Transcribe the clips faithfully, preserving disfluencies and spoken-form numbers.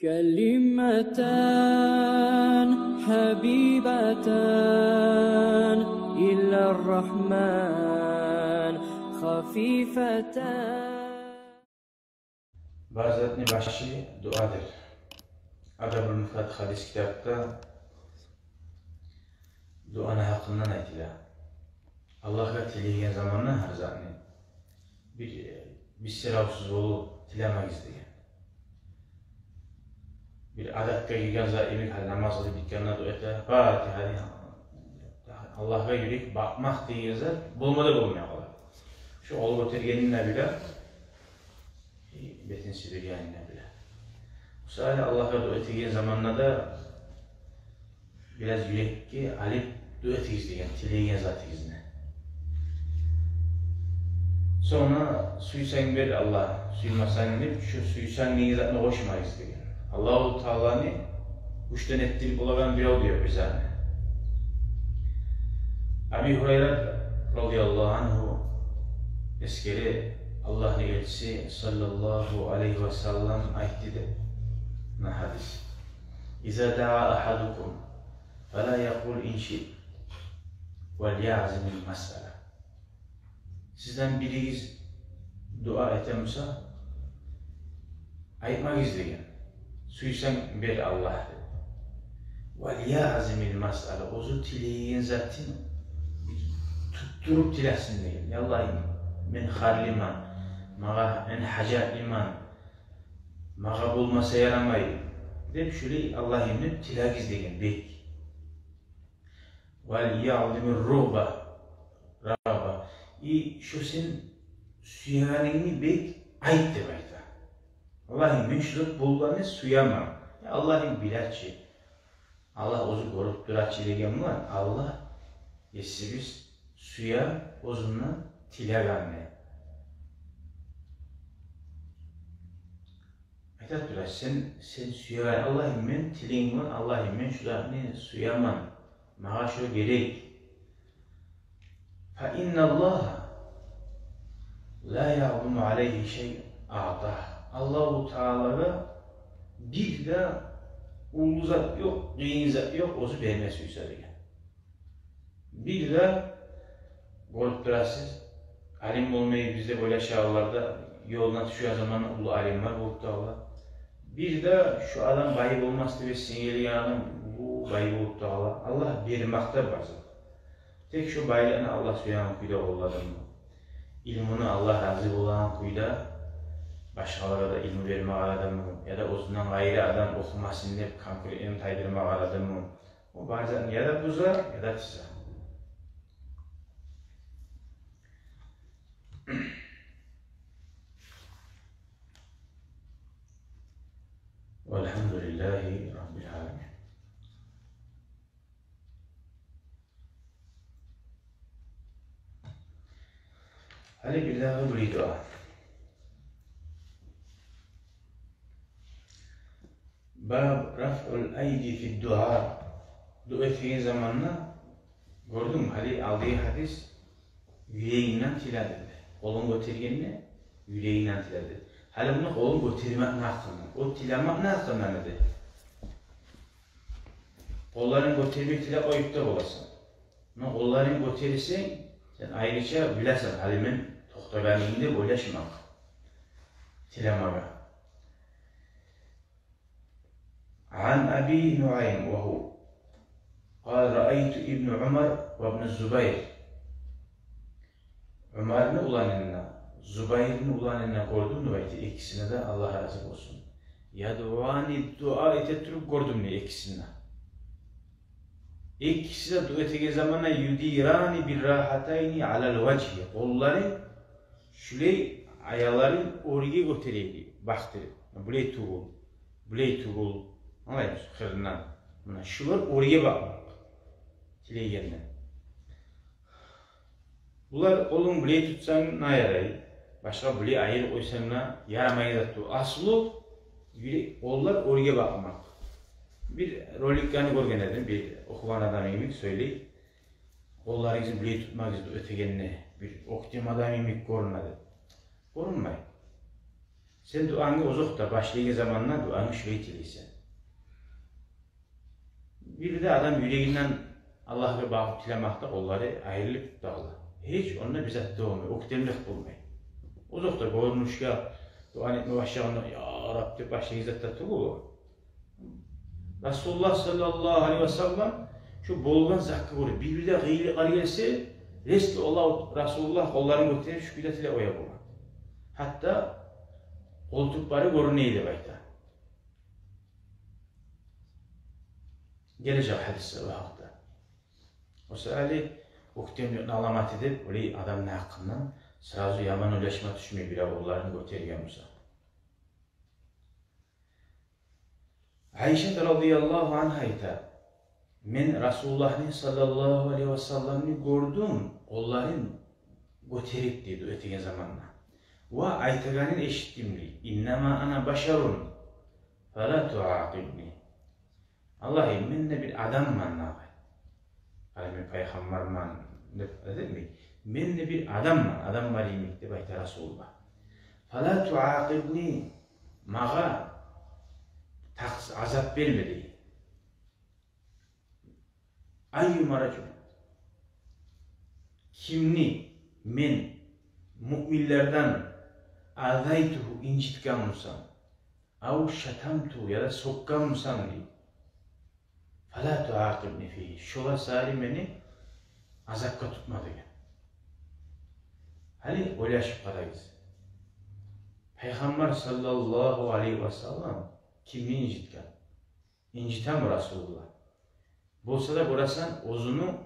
كلمتان حبيبتان إلى الرحمن خفيفتان. Бар затны башы дуадыр. Адабул муфрад гьадис китапда дуаны гьакъындан айтыла. Аллагьгъа тилейген заманда гьар затны бир, бир сыравсуз болуп тилемегиз деген. Бир адатгъа гирген зат йимик, гьали намаз къылып битгенде дуа эте, Фатигьа дей. Аллагьгъа юрек бакъмакъ деген зат болма да болмай къала. Шо къол гётергенин де биле, бетин сибиргенин де биле. Мисали, Аллагьгъа дуа этеген заманда да бираз юрекге алып дуа этигиз деген, тилейген затыгъызны. Сонг сюйсенг бер, Аллагь, сюймесенг деп, шо сюйсенг деген затны къошмагъыз деген. Аллагьу Тааланы гючден этдирип болагъан бирев де ёкъ бизге. Аби Гьурайра радияллагьу ангьу эсгере, Аллагьны элчиси саллаллагьу алайгьи ва саллам айтды деп. Муна гьадис. إذا دعا أحدكم فلا يقل إن شئت وليعزم المسألة. Сизден биригиз дуа этемиса, айтмагъыз деген, сюйсенг бер, Аллагь, деп. وليعزم المسألة, оьзю тилейген затын туттуруп тилесин деген. Я Аллагь, мен харлыман, магъа, мен гьажатлыман, магъа болмаса ярамай деп, шулай Аллагьымдан тилегиз деген бек. وليعظم الرغبة, рагъба. И шо сен сюегенингни бек айт деп айта. Аллагьым, мен шу зат болгъанны сюемен. Я Аллагьым биле чи, Аллагь оьзю гёрюп тура чы деген булан, Аллагь, Есибиз сюе оьзюнден тилегенни. Айта тура, сен, сен сюеген, Аллагьым, мен тилеймен, Аллагьым, мен шу затны сюемен, магъа шу герек. فإن الله لا يعظم عليه شيء أعطاه. Аллагьу Таалагъа бир де уллу зат ёкъ, къыйын зат ёкъ, оьзю берме сюйсе деген. Бир де, гёрюп турасыз, алим болмай, бизде бола шагьарларда ёлуна тюшген заманда уллу алимлер болуп да къала. Бир де шу адам бай болмас деп эсинге гелген адам уллу бай болуп да къала. Аллагь бермекде бар зат. Тек шу байлыкъны Аллагь сюеген кюйде къолладымы, илмуну Аллагь рази болагъан кюйде башгъалагъа да илму берме къарадымы, яда оьзюнден къайры адам охумасын деп конкурентни тайдырма къарадымы, о бар затны яда буза, яда тиза. والحمد لله رب العالمين. Гьали бирдагъы бир дуа. باب رفع الأيدي في الدعاء. Дуа этеген заманда, гёрдюнгмю, гьали алдагъы гьадис юрегингден тиле деди. Къолунг гётергенде юрегингден тиле деди. Гьали муна къолунг гётермекни гьакъындан, о тилемекни гьакъындан эди. Къолларынг гётермей тилеп къоюп да боласан. Но къолларынг гётерсенг, сен айрыча билесен, гьали мен токътагъанымны деп ойлашмакъ, тилемеге. عن أبي نعيم وهو قال: رأيت ابن عمر وابن الزبير. Умарны уланын да, Зубайрны уланын да гёрдюм деп айта, экисине де Аллагь рази болсун. يدعوان, дуа эте туруп гёрдюм дей экисин де. Экиси де дуа этеген заманда يديران بالراحتين على الوجه. Къолларын шулай аяларын оьрге гётере эди, бакъдырып. Булай тюгюл, булай тюгюл. Англаймысыз? Къырындан. Муна шулар оьрге бакъмакъ тилегенде. Булар къолунг булай тутсанг да ярай, башгъа булай айырып къойсанг да ярамай зат тюгюл. Аслу, юре-, къоллар оьрге бакъмакъ. Бир роликлени гёрген эдим, бир охугъан адам йимик сёйлей. Къолларыгъызны булай тутмагъыз дуа этегенде, бир оьктем адам йимик гёрюне деп. Гёрюнмей. Сен дуангны озокъда башлайгъан заманда дуангны шулай тилейсен. Бир де адам юрегинден Аллагьгъа багъып тилемекде къоллары айрылып дагъыла. Гьеч онда бир зат да болмай, оьктемлик болмай. Озокъда гёрюнюшге дуа этме башлагъанда, «Я Раб» деп башлайгъан зат да тюгюл о. Расулуллагь саллаллагьу алайгьи ва саллам шу болгъан затгъа гёре, бир-бирде къыйынлыкълар гелсе, резко Аллагь, Расулуллагь къолларын гётерип, шу кюйде тилеп къоя болгъан. Гьатта къолтукълары гёрюне эди деп айта. Гележек гьадислер о гьакъда. О саялы оьктемликни аламаты деп, олай адамны гьакъындан сразу яман ойлашма тюшмей, бирев къолларын гётерген буса. Айшат радияллагьу ангьа айта: «Мен Расулуллагьны саллаллагьу алайгьи ва салламны гёрдюм, къолларын гётерип, – дей, – дуа этеген заманда. Ва айтагъанын эшитдим, – дей, – иннама ана башарун, фала туакъибни». Аллагьым, мен де бир адамман дагъы. Гьали мен пайхаммарман деп айтмай. Мен де бир адамман, адамлар йимик деп айта Расулуллагь. Фала туакъибни, магъа такъс-, азап берме, дей. Айюма ражул. Кимни мен муъминлерден азайтугьу, инжитген бусам, ав шатамтугьу, яда сёкген бусам, дей. Фала туакъибни фигьи. Шолар саялы мени азапгъа тутма деген. Гьали ойлашып къарагъыз. Пайхаммар саллаллагьу алайгьи ва саллам кимни инжитген? Инжитеми Расулуллагь? Болса да, гёресен, оьзюню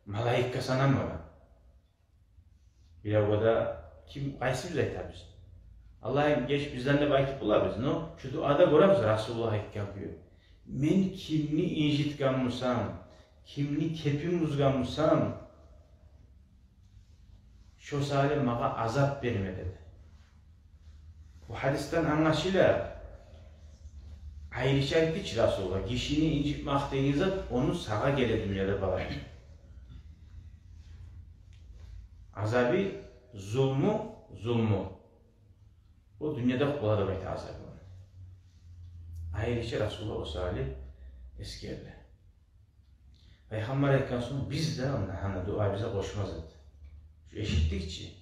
малайикге санамагъан. Биревге де, ким, къайсыбыз айтабыз? Аллагьым, геч бизден деп айтып болабыз, но шу дуада гёребиз Расулуллагь айтгъан кюйде: «Мен кимни инжитген бусам, кимни кепин бузгъан бусам, шо саялы магъа азап берме», – деди. Бу гьадисден англашыла, айрыча айтды чы Расулуллагь, гишини инжитмек деген зат, ону сагъа геле дюньяда балагьы. Азабы, зулму, зулму. О дюньяда бола деп айта азабы. Айрыча Расулуллагь о саялы эсгерди. Пайхаммар айтгъан сонг, биз де онда, гьана, дуабызгъа къошма зат. Шу эшитдик чи.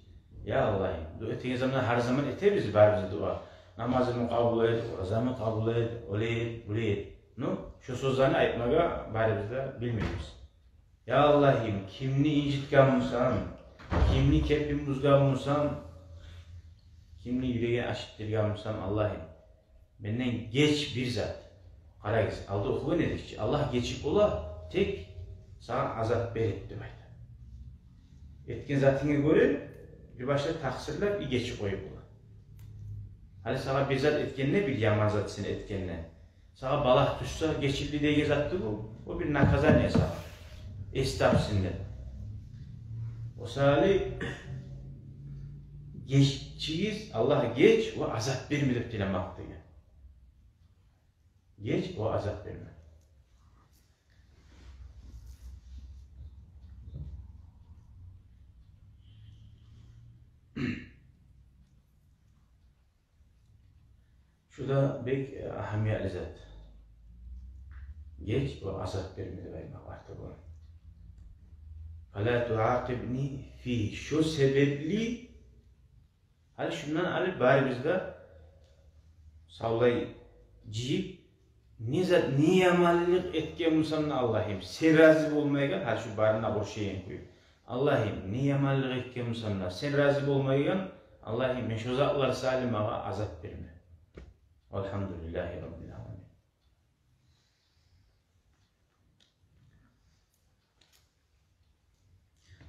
Я Аллагьым, дуа этеген заманда, гьар заман этебиз барыбыз дуа. Намазымны къабул эт, оразамны къабул эт, олай эт, булай эт. Ну, шу сёзлени айтмагъа барыбыз да билмейбиз. Я Аллагьым, кимни инжитген бусам, кимни кепин бузгъан бусам, кимни юрегин ачытдыргъан бусам, Аллагьым, менден геч бир зат. Къарагъыз, алда охугъан эдик чи, Аллагь гечип бола, тек сагъа азап берип деп айта. Этген затынга гёре бир башгъа такъсырлар, и гечип къоюп бола. Гьали сагъа бир зат этгенде, бир яман зат сен этгенде, сагъа балагь тюшсе, гечилди деген затды бу. О бир наказание сагъа. Эс тапсын деп. О саялы гечигиз, Аллагь, геч ва азап берме деп тилемек деген. Геч ва азап берме. Шу да бек, э, агьамиятлы зат. Геч ва азап берме деп айтмакъ артыкъ бола. Фала туакъибни фи, шо себепли, гьали шундан алып барыбыз да савлай жыйып, не зат, не яманлыкъ этген бусам да, Аллагьым, сен рази болмайгъан, гьали шу барына къошайгъан кюй. Аллагьым, не яманлыкъ этген бусам да, сен рази болмайгъан, Аллагьым, мен шо затлар саялы магъа азап берме. Валгьамдулиллагьи раббил аламин.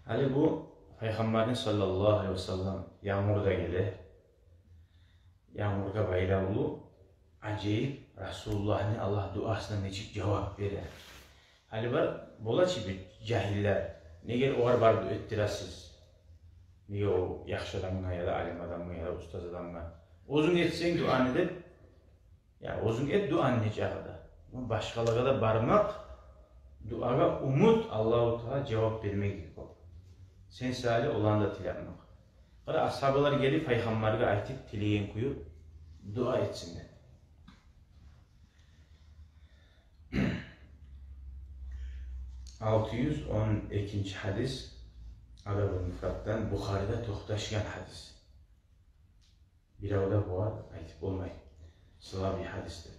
Гьали бу Пайхаммарны саллаллагьу алайгьи ва саллам янгур да геле. Янгургъа байлавлу ажайып Расулуллагьны Аллагь дуасына нечик жавап бере. Гьали бар, бола чы бир жагьиллер, неге огъар барып дуа этдиресиз? Неге о яхшы адамгъа, яда алим адамгъа, яда устаз адамгъа? Оьзюнг этсенг дуаны деп, я, оьзюнг эт дуаны не чакъы да. Башгъалагъа да бармакъ, дуагъа умут, Аллагьу Таала жавап бермеге кёп. Сен саялы оланы да тилемек. Къара, асгьабалар гелип Пайхаммаргъа айтып тилеген кюю, дуа этсин деп. Алты юз он экинчи гьадис, Адабул Муфраддан, Бухариде токъташгъан гьадис. Бирев де бугъар айтып болмай, слабый гьадис деп.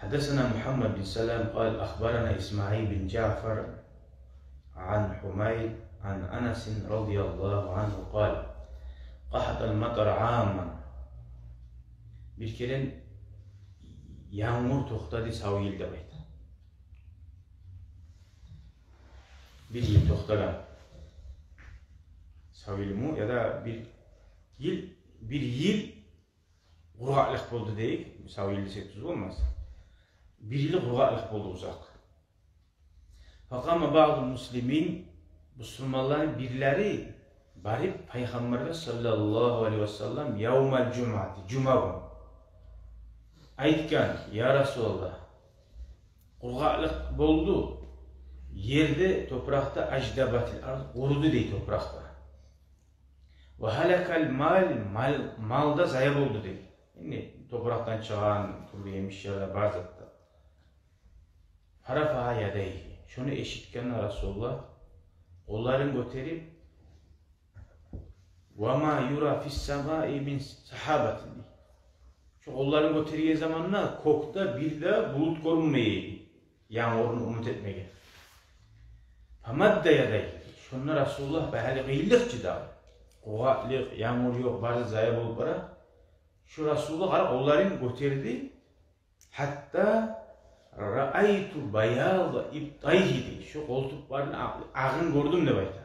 حدثنا محمد بن سلام قال: أخبرنا إسماعيل بن جعفر عن حميد عن أنس رضي الله عنه قال: قحط المطر عاما. Бир керен янгур токътады сав йыл деп айта. Бир йыл токътагъан. Сав йылмы, яда бир йыл, бир йыл къургъакълыкъ болду дейик. Сав йыл десек тюз болмас. Бир йыл къургъакълыкъ болду узакъ. فقام بعض المسلمين, бусурманланы бирлери барып Пайхаммаргъа саллаллагьу алайгьи ва саллам يوم الجمعة, жума гюн айтгъан: «Я Расулаллагь, къургъакълыкъ болду, ер де, топуракъ да, أجدبت الأرض, къуруду дей топуракъ да. وهلك المال, мал, мал да зая болду дей». Энни топуракъдан чыгъагъан тюрлю емишлер де, бар зат да. فرفع يديه. Шону эшитген Расулуллагь къолларын гётерип, وما يرى في السماء من سحابة дей. Шо къолларын гётерген заманда кёкде бир де булут гёрюнмей эди, янгурну умут этмеге. فمد يديه. Шонда Расулуллагь, бу гьали къыйынлыкъ чы дагъы, къургъакълыкъ, янгур ёкъ, бары зая болуп бара. Шо Расулуллагь къара къолларын гётерди, حتى رأيت بياض إبطيه дей. Шо къолтукъларыны акъ-, акъын гёрдюм деп айта.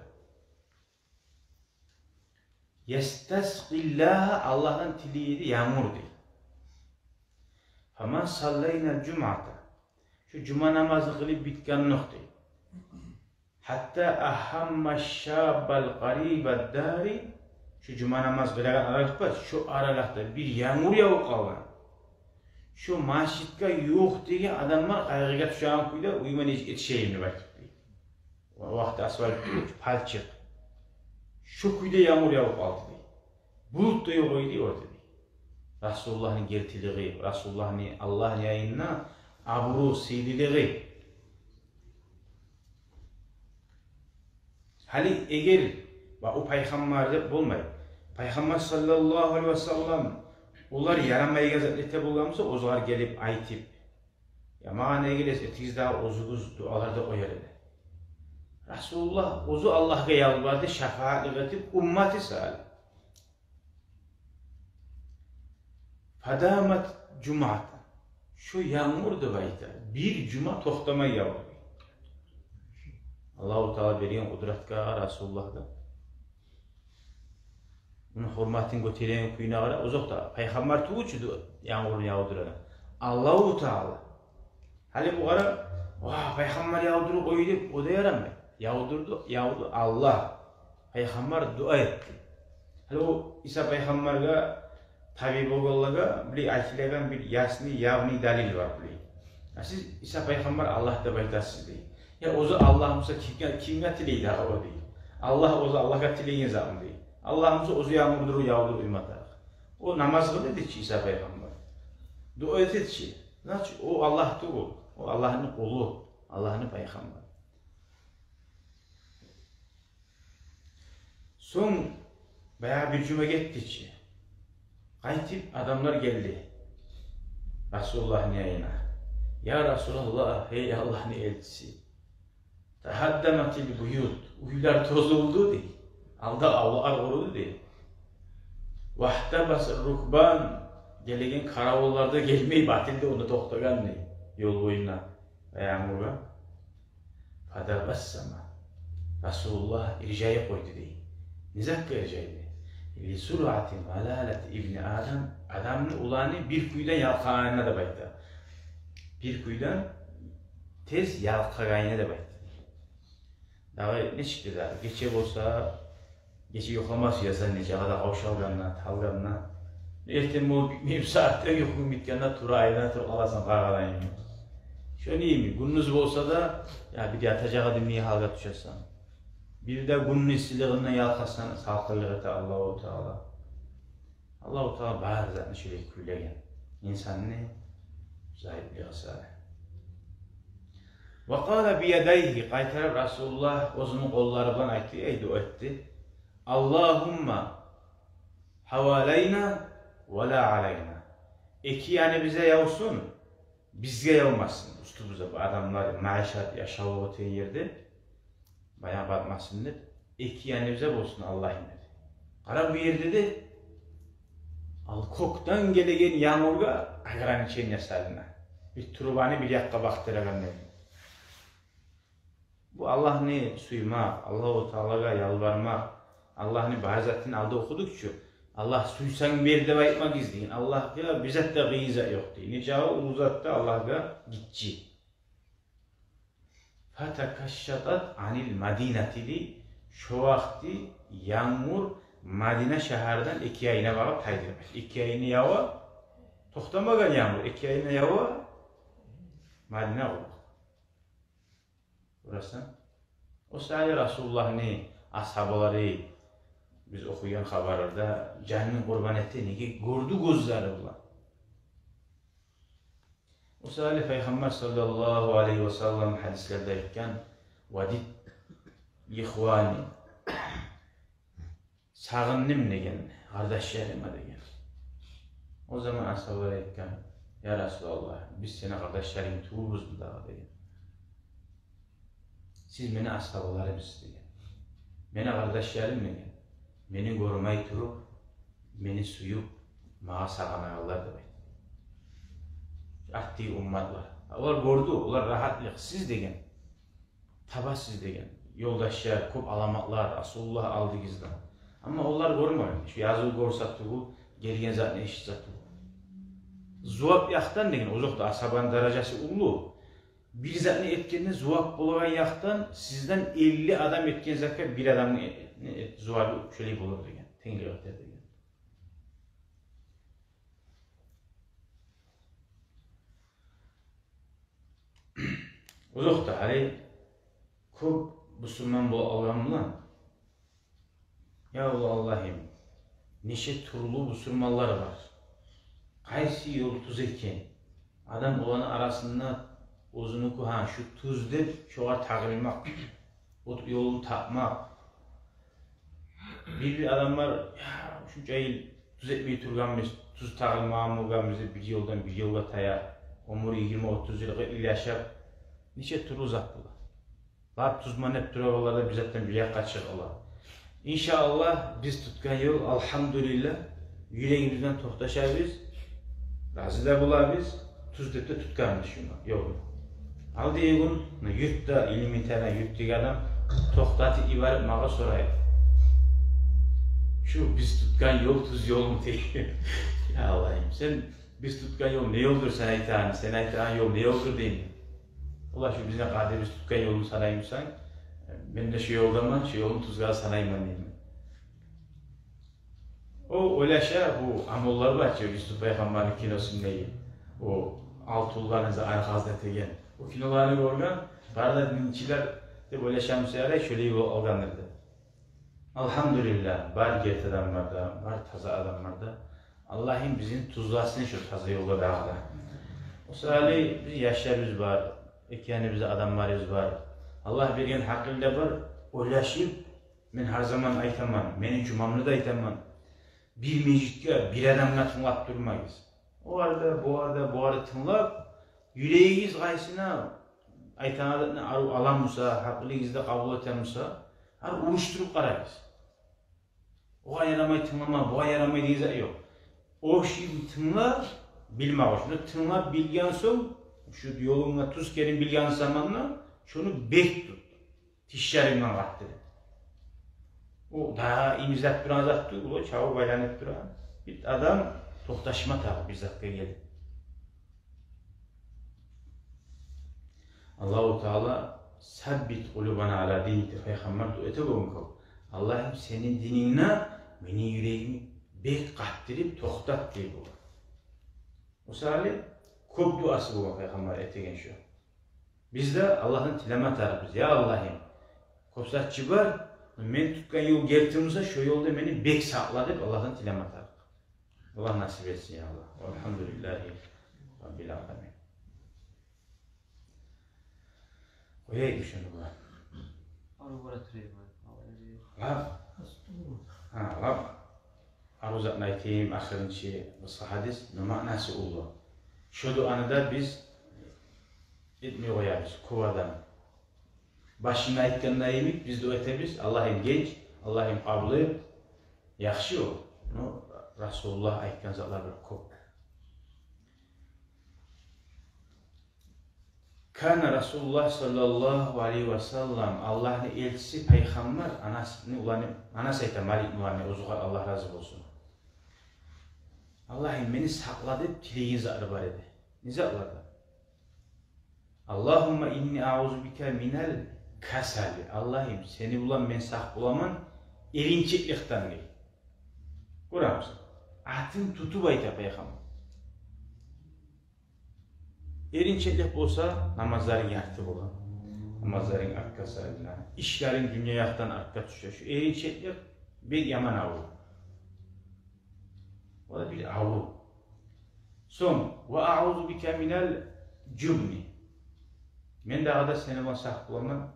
يستسقي الله, Аллагьдан тилей эди янгур дей. فما صلينا الجمعة. Шо жума намазны къылып битгенокъ дей. حتى أهم الشاب القريب الدار. Шо жума намаз къылагъан аралыкъда, шо аралыкъда бир янгур явуп къалгъан. Шо межитге ювукъ деген адамлар къайгъыгъа тюшеген кюйде, уьйге нечик етишейим деп айтып дей. О вакъти асфальт тюгюл, палчыкъ. Шо кюйде янгур явуп къалды дей. Булут да ёкъ эди орта дей. Расулуллагьны гертилиги, Расулуллагьны Аллагьны янында абуру, сыйлылыгъы. Гьали эгер, ва о Пайхаммар деп болмай, Пайхаммар саллаллагьу алайгьи ва саллам олар ярамайгъан зат эте болгъан буса, оьзлер гелип айтып, я магъа неге гелесиз, этигиз дагъы оьзюгюз дуалар деп къояр эди. Расулуллагь оьзю Аллагьгъа ялбарды, шафаатлыкъ этип, умматы саялы. فدامت الجمعة. Шо янгур деп айта, бир жума токътамай явду. Аллагьу Таала берген къудратгъа Расулуллагьгъа, ону гьюрматын гётереген кюйюне къара. Озокъда, Пайхаммар тюгюл чю ду-, янгурну явдурагъан, Аллагьу Таала. Гьали бу къара, ва, Пайхаммар явдуруп къойду деп, о да ярамай. Явдурду, явду Аллагь. Пайхаммар дуа этди. Гьали о Иса пайхаммаргъа табий болгъанлагъа булай айтылагъан бир ясный, явный далил бар булай. Я сиз Иса пайхаммар Аллагь деп айтасыз дей. Я оьзю Аллагь буса, кимге, кимге тилей дагъы о дей. Аллагь оьзю Аллагьгъа тилейген затмы дей. Аллагь буса оьзю янгурну явдуруп къойма тарыкъ. О намаз къыла эди чи Иса пайхаммар. Дуа эте эди чи. Значит, о Аллагь тюгюл. О Аллагьны къулу, Аллагьны пайхаммары. Сонг баягъы бир жума гетди чи. Къайтып адамлар гелди Расулуллагьны янына. Я Расулаллагь, гьей Аллагьны элчиси, تهدمت البيوت, уьйлер тозулду дей. Алда авлакълар къуруду дей. واحتبس الركبان, гелеген каравуллар да гелмей, батылды онда токътагъан дей, ёл боюнда, янгургъа. فتبسم. Расулуллагь иржайып къойду дей. Не затгъа иржайды? لسرعة ملالة ابن آدم, адамны уланы бир кюйден ялкъагъанына деп айта. Бир кюйден тез ялкъагъанына деп айта. Дагъы нечик де дагъы, гече болса, гече юхламас язан нече къадар къавшалгъанда, талгъанда. Эртен болуп битмей, сагьатда юхлугъун биткенде тура, айлана туруп къаласан къаргъалайын. Шону йимик, гюндюз болса да, я бир ятажакъ эдим, не гьалгъа тюшесен. Бир де гюнню сыйлыгъындан ялкъасанг, салкъынлыкъ эте Аллагьу Таала. Аллагьу Таала бары затны шолай кюйлеген. Инсанны зайыплыгъы саялы. Ва къала биядайгьи, къайтарып Расулуллагь оьзюню къоллары булан айтды, эй, дуа этди. Аллагьумма гьавалайна ва ла алайна. Эки яныбызгъа явсун, бизге явмасын. Уьстюбюзге, бу адамлар, маишат, яшавлукъ этеген ерде баягъы батмасын деп, эки яныбызгъа болсун Аллагьым деди. Къара, бу ерде де ал кёкден гелеген янгургъа ограничение салына. Бир турбаны бир якъгъа бакъдырагъандай. Бу Аллагьны сюймек, Аллагьу Таалагъа ялбармакъ, Аллагьны бары затын алда охудукъ чу. Аллагь, сюйсенг бер деп айтмагъыз деген. Аллагьгъа бир зат да къыйын зат ёкъ деген. Нечакъы уллу зат да Аллагьгъа гиччи. Фатакашшатат анил мадинати дей. Шо вакъти янгур Мадина шагьардан эки янына багъып тайды. Эки янына ява, токътамагъан янгур, эки янына ява, Мадина къуру. Гёресен? О саялы Расулуллагьны асгьабалары, биз охуйгъан хабарларда, жанын къурбан эте, неге, гёрдю гёзлери булан. О саялы Пайхаммар саллаллагьу алайгьи ва саллам гьадислерде айтгъан: «Вадидту ихвани». Сагъындым деген, къардашларыма деген. О заман асгьабалар айтгъан: «Я Расулаллагь, биз сени къардашларынг тюгюлбюзмю дагъы?» – деген. «Сиз мени асгьабаларымсыз, – деген. – Мени къардашларым, – деген. – Мени гёрмей туруп, мени сююп, магъа сагъынагъанлар», – деп айтды. Артдагъы умматлар, олар гёрдю, олар рагьатлыкъ, сиз деген, табасыз деген ёлдашлар, кёп аламатлар Расулуллагь алдыгъызда. Амма олар гёрмеген, шу языву гёрсе тюгюл, гелген затны эшитсе тюгюл. Зувап якъдан деген, озокъда, асгьабаны даражасы уллу. Бир затны этгенде зувап болагъан якъдан, сизден элли адам этген затгъа бир адамны э-, э-, зувабы шолай болур деген, тенглик этер деген. Озокъда, гьали кёп бусурман болуп алгъан булан, я Аллагьым, нече тюрлю бусурманлар бар. Къайсы ёл тюз экен? Адам оланы арасында оьзюнюки, гьа, шу тюз деп, шогъар тагъылмакъ, о ёлун тапмакъ. Бир-бир адамлар, я, шунча йыл тюз этмей тургъанбыз, тюз тагъылмагъан болгъанбыз деп, бир ёлдан бир ёлгъа тая, оьмюр йигирма, отуз йыл, къыркъ йыл яшап, нече тюрлю зат бола. Лап тюзман деп турагъанлар да бир затдан бир якъгъа чыгъалар. Иншааллагь, биз тутгъан ёл, алгьамдулиллагь, юрегибизден токъташабыз, рази де болабыз, тюз деп де тутгъанбыз шуну, ёлну. Алдагъы гюн, муна, юртда, элементарно, юртдагъы адам токътатып йиберип, магъа сорай: «Шу биз тутгъан ёл тюз ёлму?» – дей. Я Аллагьым, сен, биз тутгъан ёл не ёлдур сен айтагъан, сен айтагъан ёл не ёлдур деймен. Олар: «Шу бизин къадибиз тутгъан ёлну санаймысан? Мен де шу ёлдаман, шу ёлну тюзге санайман», – деймен. О ойлаша, бу амоллар бар чы, Юсуп пайхаммарны киносундагъы, о алтынланы аркъасында этеген. О киноланы гёрген, бары да динчилер деп ойлашамыса ярай, шолай болуп алгъандыр деп. Алгьамдулиллагь, бар герти адамлар да, бар таза адамлар да. Аллагьым бизин тюзлесин шу таза ёлгъа дагъы да. О саялы бизин яшларыбыз бар, эки яныбызда адамларыбыз бар. Аллагь берген гьакъыл да бар, ойлашып, мен гьар заман айтаман, мени жумамда да айтаман: бир межитге бир адамгъа тынглап турмагъыз. О арада, бу арада, бу арада тынглап, юрегигиз къайсына айтагъан затны арив аламыса, гьакъылыгъызда къабул этемиса, гьар урушдуруп къарагъыз. Огъар ярамай тынглама, бугъар ярамай деген зат ёкъ. О шиин тынглап билмек, шуну тынглап билген сонг, шу ёлунгну тюз экенин билген заманда шуну бек тут. Тишлерингден къатты. О даим излеп турагъан зат тюгюл, о чабып айланып турагъан. Бир адам токъташма тарыкъ бир затгъа гелип. Аллагьу Таала: «Саббит къулубана ала диник», – деп пайхаммар дуа эте болгъан кёп. Аллагьым, сени динингде мени юрегимни бек къаттырып токътат дей болгъан. О саялы кёп дуасы болгъан пайхаммар этеген шу. Биз де Аллагьдан тилеме тарыкъбыз: я Аллагьым, кёп зат чы бар, Мен тутгъан ёл герти буса, шо ёлда мени бек сакъла деп Аллагьдан тилеме тарыкъ. Аллагь насип этсин, я Аллагь. Альгьамдулиллагьи раббил аламин. Къояйыкъ шуну булан. Арив бара турайым. Лап. Гьа, лап. Арив затны айтайым, ахырынчы къысгъа гьадис, но маънасы уллу. Шо дуаны да биз этмей къоябыз, кёп адам. Башында айтгъандай йимик, биз дуа этебиз, Аллагьым генч, Аллагьым къабул эт, яхшы о. Но Расулуллагь айтгъан затлар бир кёп. Кана Расулуллагь саллаллагьу алайгьи ва саллам, Аллагьны элчиси пайхаммар, Анасны уланы, Анас айта, Маликни уланы, оьзюгер Аллагь рази болсун. Аллагьым, мени сакъла деп тилеген затлар бар эди. Не затлар да? Аллагьумма инни аузу бика минал касали. Аллагьым, сени булан мен сакъ боламан эринчекликден, дей. Гёремисен? Атын тутуп айта пайхаммар. Эринчеклик болса, намазларынг ярты бола. Намазларынг артгъа салына. Ишлеринг дюнья якъдан артгъа тюше. Шу эринчеклик бек яман аврув. О да бир аврув. Сонг, ва аузу бика минал жубни. Мен дагъы да сени булан сакъ боламан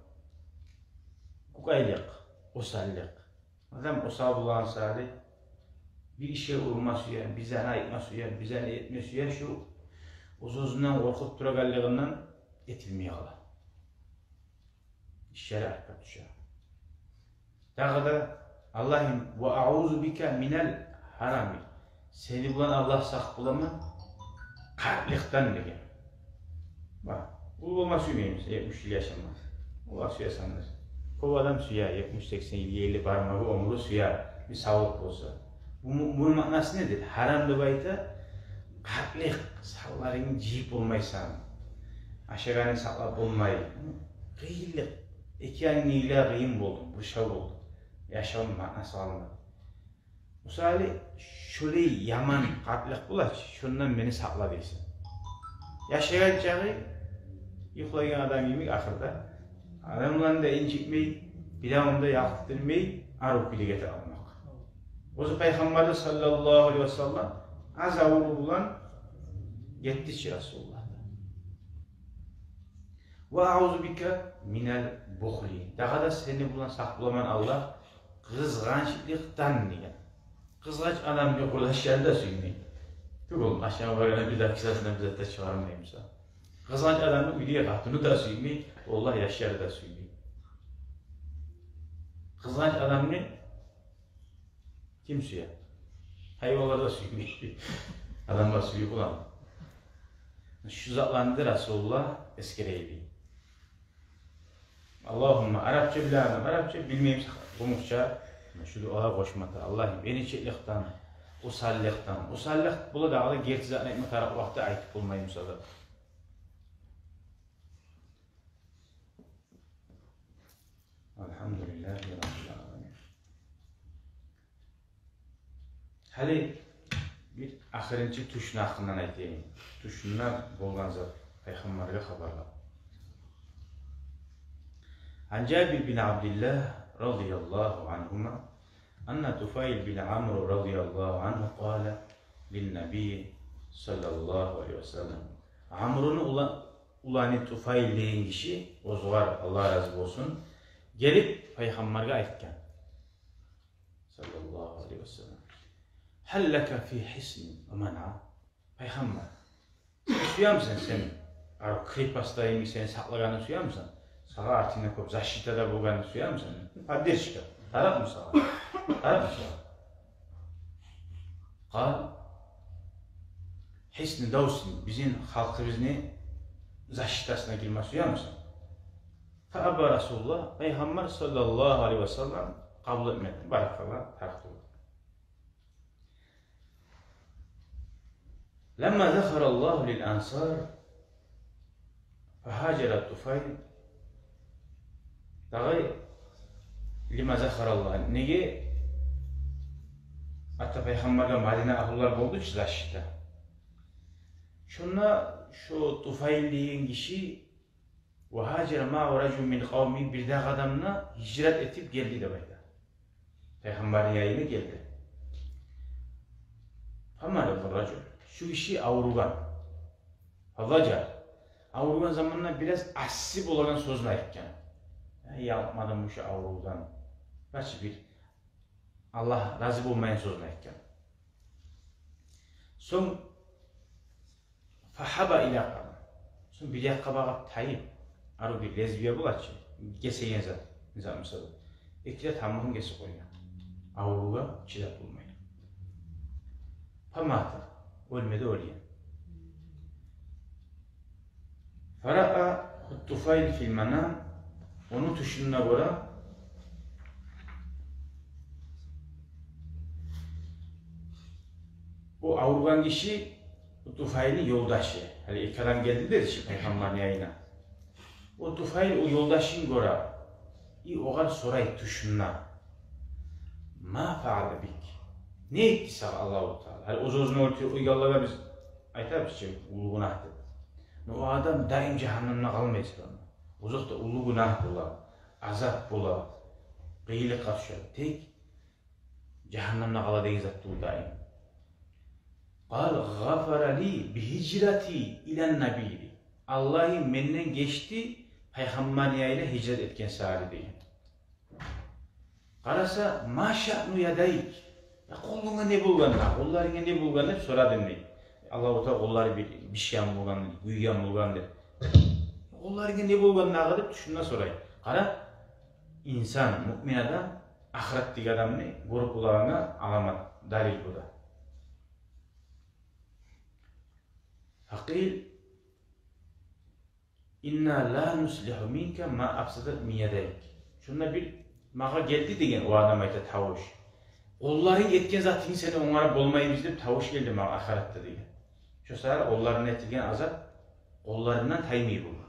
кёкайлыкъ, осаллыкъ. Адам осал болгъан саялы бир ишге урунма сюе, бир затны айтма сюе, бир затны этме сюе, шу оьз-оьзюнден къоркъуп турагъанлыгъындан этилмей къала. Ишлери артгъа тюше. Дагъы да, Аллагьым, ва аузу бика минал гьарами. Сени булан, Аллагь, сакъ боламан къартлыкъдан деген. Бакъ, уллу болма сюймейбиз, етмиш йыл яшама. Аллагь сюе сандыр. Кёп адам сюе, етмиш, сексен йылгъа ерли бармагъа оьмюрю сюе, бир савлукъ болса. Бу, муну маънасы недир? Гьарам деп айта, къартлыкъ, санларынгны жыйып болмайсан. Ашагъанынг сакълап болмай. Къыйынлыкъ. Эки янынгны йыла, къыйын болду, буршав болду. Яшавну маънасы къалмады. Мисалы, шолай яман къартлыкъ бола чы, шондан мени сакъла дейсен. Яшайгъан чагъы юхлагъан адам йимик ахырда. Адамланы да инжитмей, бир адамны да ялкъдырмай, арив кюйде гете алмакъ. Оьзю Пайхаммар да саллаллагьу алайгьи ва саллам аз аврув булан гетди чи Расулуллагь да. Ва аузу бика минал бухли. Дагъы да сени булан сакъ боламан, Аллагь, къызгъанчлыкъдан деген. Къызгъанч адамны къурдашлары да сюймей. Тюгюл, ашама баргъанда бир де кисасындан бир зат да чыгъармай буса. Къызгъанч адамны уьйде къатыны да сюймей, валлагь, яшлары да сюймей. Къызгъанч адамны ким сюе? Гьайванлар да сюймей. Адамлар сюймей буланы. Шу затланы да Расулуллагь эсгере эди. Аллагьумма, арапча биле адам, арапча билмеймиз, къумукъча, шу дуагъа къошмата. Аллагьым, эринчекликден, осаллыкъдан. Осаллыкъ бола дагъы да, герти затны айтма тарыкъ вакътиде айтып болмай буса да. Альгьамдулиллагьи раббил аламин. Гьали бир ахырынчы тюшню гьакъындан айтайым. Тюшюнде болгъан зат, Пайхаммаргъа хабарлап. Ан Жабир бин Абдиллагь радияллагьу ангьума, анна Туфайл бин Амру радияллагьу ангьу къала лин-набий саллаллагьу алайгьи ва саллам. Амруну ула-, уланы Туфайл деген гиши, оьзюгер Аллагь рази болсун, гелип Пайхаммаргъа айтгъан. Саллаллагьу алайгьи ва саллам. Гьал лака фи хисни ва манъа? Пайхаммар, сюемисен сен, арив крепостьда йимик сени сакълагъанны сюемисен? Сагъа артынгда кёп защита да болгъанны сюемисен? Поддержка. Тарыкъмы сагъа? Тарыкъмы сагъа? Къал, хисни Давсин, бизин халкъыбызны защитасына гирме сюемисен? Фа аба Расулуллагь, Пайхаммар саллаллагьу алайгьи ва саллам къабул этмеди. Баракалла, тарыкъ тюгюл. Ламма захараллагьу лил ансар фагьажара Туфайл. Дагъы лима захараллагь. Неге? Гьатта Пайхаммаргъа Мадина агьлулар болду чу защита. Шонда шо Туфайл деген гиши ва гьажара магьагьу ражулун мин къавмигьи, бирдагъы адам да гьижрат этип гелди деп айта. Пайхаммарны янына гелди. Фамарада ражул. Шу гиши авругъан. Фазажар. Авругъан заманда бираз асси болагъан сёзню айтгъан. Я, ялкъмадым шу аврувдан. Башгъа бир Аллагь рази болмайгъан сёзню айтгъан. Сонг фахаба ила къарнин. Сонг бир якъгъа багъып тайып, арив бир лезвия бола чы, гесеген зат, не зат, мисал. Эки де тамурун гесип къойгъан. Аврувгъа чыдап болмай. Фамата. Оьлме де оьлген. Фараа Туфайл фил манам. Ону тюшюнде гёре, о авругъан гиши, о Туфайлны ёлдашы. Гьали эки адам гелди деди чи Пайхаммарны янына. О Туфайл о ёлдашын гёре. И огъар сорай тюшюнде: «Ма фаала бик?» Не этди сагъа Аллагьу Таала? Гьали оьз-оьзюн оьлтюрюп къойгъанлагъа биз айтабыз чы, уллу гюнагь деп. Но о адам даим жагьаннемде къалмай сагъа. Озокъда, уллу гюнагь бола, азап бола, къыйынлыкъгъа тюше. Тек жагьаннемде къала деген зат тюгюл даим. Къала: «Гъафара ли би гьижрати илан набий». Аллагь менден гечди, Пайхаммарны янына гьижрат этген саялы деген. Къараса: «Ма шаъну ядайк?» Я, къолунга не болгъан дагъы, къолларынга не болгъан деп сорады дей. Аллагьу Таала къоллары бир бишген болгъан, гюйген болгъан деп. Къолларынга не болгъан дагъы деп тюшюнде сорай. Къара, инсан, муъмин адам ахыратдагъы адамны гёрюп болагъангъа аламат, далил бу да. Факъил: «Инна ла нуслигьу минка ма афсадат мин ядайк». Шонда бир магъа гелди деген, о адам айта, тавуш. «Къолларынг этген затынгны сени онгарып болмайбыз», – деп тавуш гелди магъа ахыратда деген. Шо саялы къолларына этилген азап къолларындан таймай болгъан.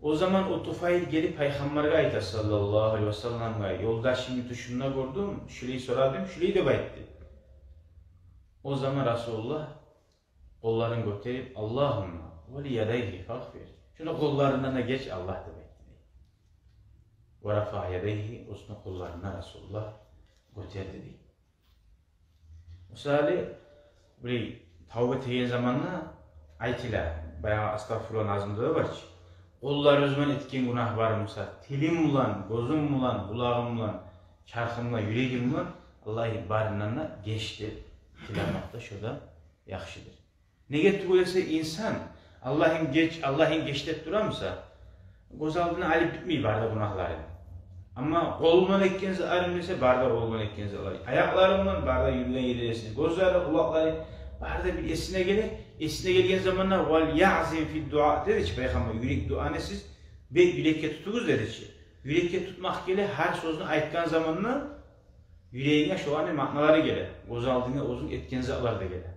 О заман о Туфайл гелип Пайхаммаргъа айта, саллаллагьу алайгьи ва салламгъа: «Ёлдашымны тюшюмде гёрдюм, шулай сорадым, шулай деп айтды». О заман Расулуллагь къолларын гётерип: «Аллагьумма ва ли ядайгьи фагъфир». Шуну къолларындан да геч, Аллагь, деп айтды дей. «Ва рафаа ядайгьи», оьзюню къолларын да Расулуллагь гётерди дей. Мисалы, бир тавба этеген заманда айтыла, баягъы астагъфируллагь назмуда да бар чы: «Къолларым булан этген гюнагь бар буса, тилим булан, гёзюм булан, къулагъым булан, чархым булан, юрегим булан, Аллагь, барындан да геч», – деп тилемек де шо да яхшыдыр. Неге тюгюл эсе, инсан «Аллагьым геч, Аллагьым геч» деп тура буса, гёз алдына алып битмей бары да гюнагьларын. Амма къолундан этген затларын эсе, бары да къолундан этген затлары, аякъларындан, бары да юрюген ерлери эсине, гёзлери, къулакълары, бары да бир эсине геле. Эсине гелген заманда «вал ягъзим фид дуа» деди чи Пайхаммар, юрек дуаны сиз бек юрекге тутугъуз деди чи. Юрекге тутмакъ геле, гьар сёзню айтгъан заманда юрегинге шоланы маъналары геле, гёз алдынга оьзюнг этген затлар да геле.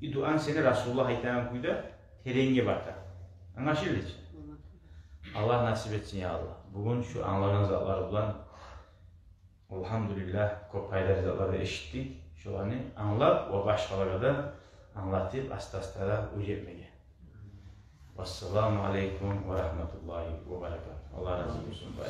И дуанг сени, Расулуллагь айтагъан кюйде, теренге бата. Англашылды чы? Аллагь насип этсин, я Аллагь. Бугюн шу англагъан затлар булан, альгьамдулиллагь, кёп пайдалы затлар да эшитдик. Шоланы англап ва башгъалагъа да англатып, аста-аста да уьйретмеге. Вассаламу алейкум ва рагьматуллагьи ва баракатугь. Аллагь рази болсун, бай.